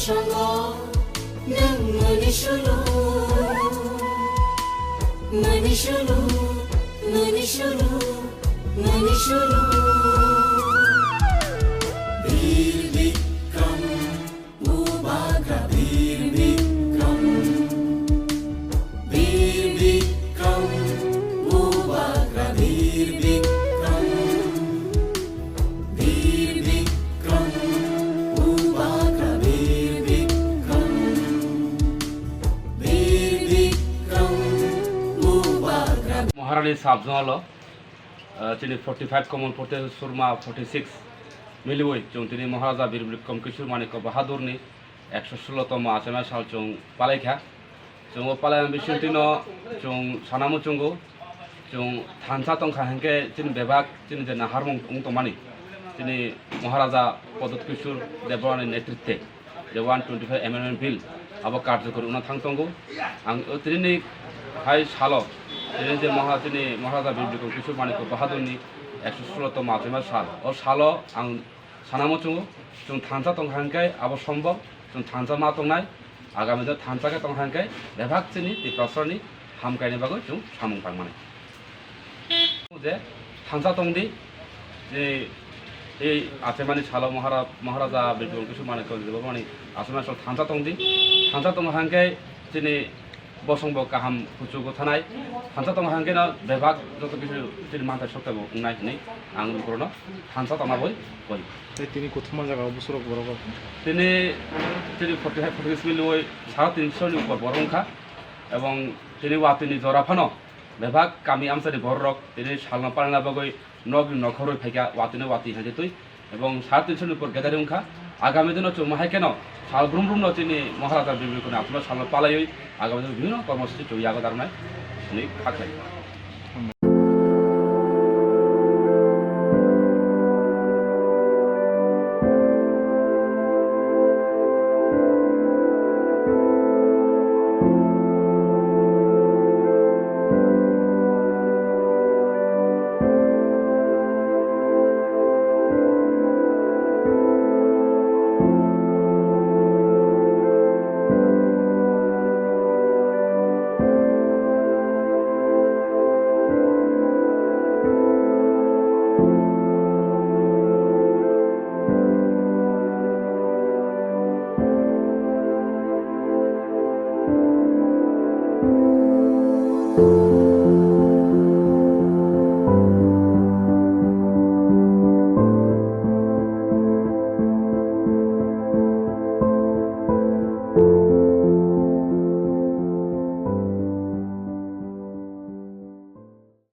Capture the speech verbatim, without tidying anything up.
Chongo, nwng mani sulu, mani sulu, mani sulu, mani sulu. Bir Bikram, Bubagra Bir Bikram, Bir Bikram, Bubagra Bir Bikram. Bir Bikram, Bubagra Bir Bikram, Bir Bikram, Bubagra. Maharani sub-zonal o, ah, chini forty five common forty surma forty six miliwi chwng tini Maharaja Bir Bikram Kishore Manikya Bahadurni ekso sullo tomo achaima sal chwng palaikha. Chwng o palai bisingtwi no chwng sana muchungo, chwng thansa tongkha hinkhe chini bebak chini je naharmung wng tongmani, chini Maharaja Pradyut Kishore Debbarmani netritwe je one twenty five amendment bill abo karjokori wngna thang tongo. Ang o tini hai salo tini je Maha-, chini Maharaja Bir Bikram Kishore Manikya Bahadurni ekso sullo tomo achaima sal, o salo ang sana muchungo, chwng thansa tongkha hinkhe abo sombok, chwng thansa ma tongnai, agami dino thansa khe tongkha hinkhe bebak chini Tiprasani hamkaini bagwi chwng samung tangmani. Je thansa tongdi, je ei achaimani salo Mahara-, Maharaja Bir Bikram Kishore Manikya Debbarmani achaimani salo thansa tongdi, thansa tongkha hinkhe chini bosongbo kaham kuchugo thanai, thansa tongkha hinkhe no bebak joto kisu chini manthai sokta bo wngnai hinwi ang bukurokno thansa tongna bai koi. Tei tini kothoma jaga o busurok borok rok. Tini, tini forty five, forty six miliwi sara tinso ni upor borok wngkha, ebong tini watwi ni jora phano bebak kami amchani borok rok tini salno palna bagwi nokni nokhorwi phaikha, watwi no watwi hai twi. Ebong sara tinso ni upor gathering wngkha. Agami dino chwng hai kheno sal brum brum no chini Maharaja Bir Bikram ni achaima salno palaiwi agami dino bibhinno kormosuchi chwng yago darnai hinwi kha khlai.